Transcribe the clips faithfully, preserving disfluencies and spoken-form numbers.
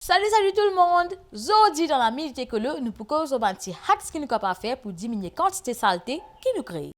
Salut, salut tout le monde! Zordi dan la Minute Ecolo, nou pou koz lor bann ti hacks ki nou kapav fer pou diminie kantite salte ki nou kree.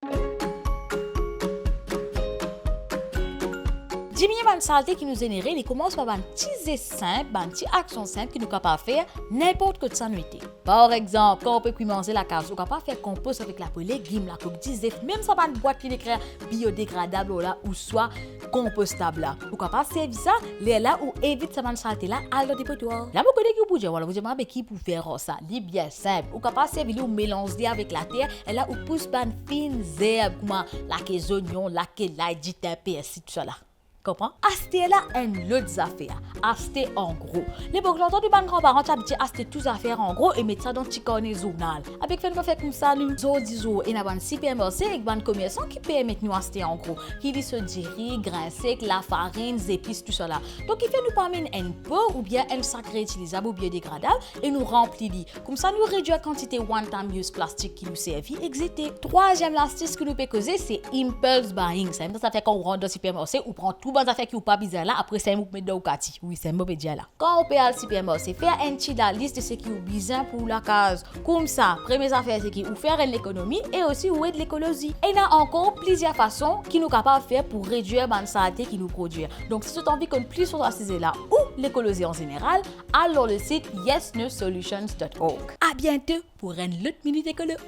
Diminie bann salte ki nou zenere, li koumans par bann ti zes sinp, bann ti aksion sinp ki nou kapav fer ninport kot sa nou ete. Par exanp, kan ou pe kwi manze lakaz, ou kapav fer konpos avek lapo legim, lakokil, zef, mem sa bann bwat ki nek biodegradab lor la ouswa konpostab la. Ou kapav servi sa, lerla ou evit sa bann salte la al dan depotwar. La mo kone ki ou pou dir, ou pou dir, "Mama, be ki pou fer ar sa?" Li bien sinp. Ou kapav servi li, ou melanz li avek later, lerla ou pous bann finn zerb, kouma lake zonion, lake lay, ditin, persi, tousala. Konpran? Aster la enn lot zafer, aste an gro. Lepok lontan, nou bann granparan ti abitie aste tou zafer an gro e met sa dan ti karne zournal. Abe kifer nou pa fer koumsa nou? Zordi zour, ena bann sipermarse ek bann komersan ki permet nou aste an gro, ki li so diri, grin sek, lafarinn, zepis, tousala. Donk, kifer nou pa amenn enn po oubien enn sak reytilizab ou biodegradab e nou ranpli li? Koumsa, nou redwir kantite one time use plastik ki nou servi ek zete. Trwaziem lastis ki nou pe koze, se impulse buying. Samem sa zafer kan ou rant dan sipermarse, ou pran tou bann zafer ki ou pa bizin la, apre samem ou met dan ou kati. Wi, samem mo pe dir la. Kan ou pe al sipermarse, fer enn ti lalis de seki ou bizin pou lakaz. Koumsa, premie zafer seki ou fer enn lekonomi e osi ou ed lekolozi. Ena ankor plizier fason ki nou kapav fer pou redwir bann salte ki nou prodwir. Donk, si zot anvi konn plis lor sa size la ou lekolozi an zeneral, al lor lesit yes no solutions dot org. A biento pou enn lot Minute Ecolo.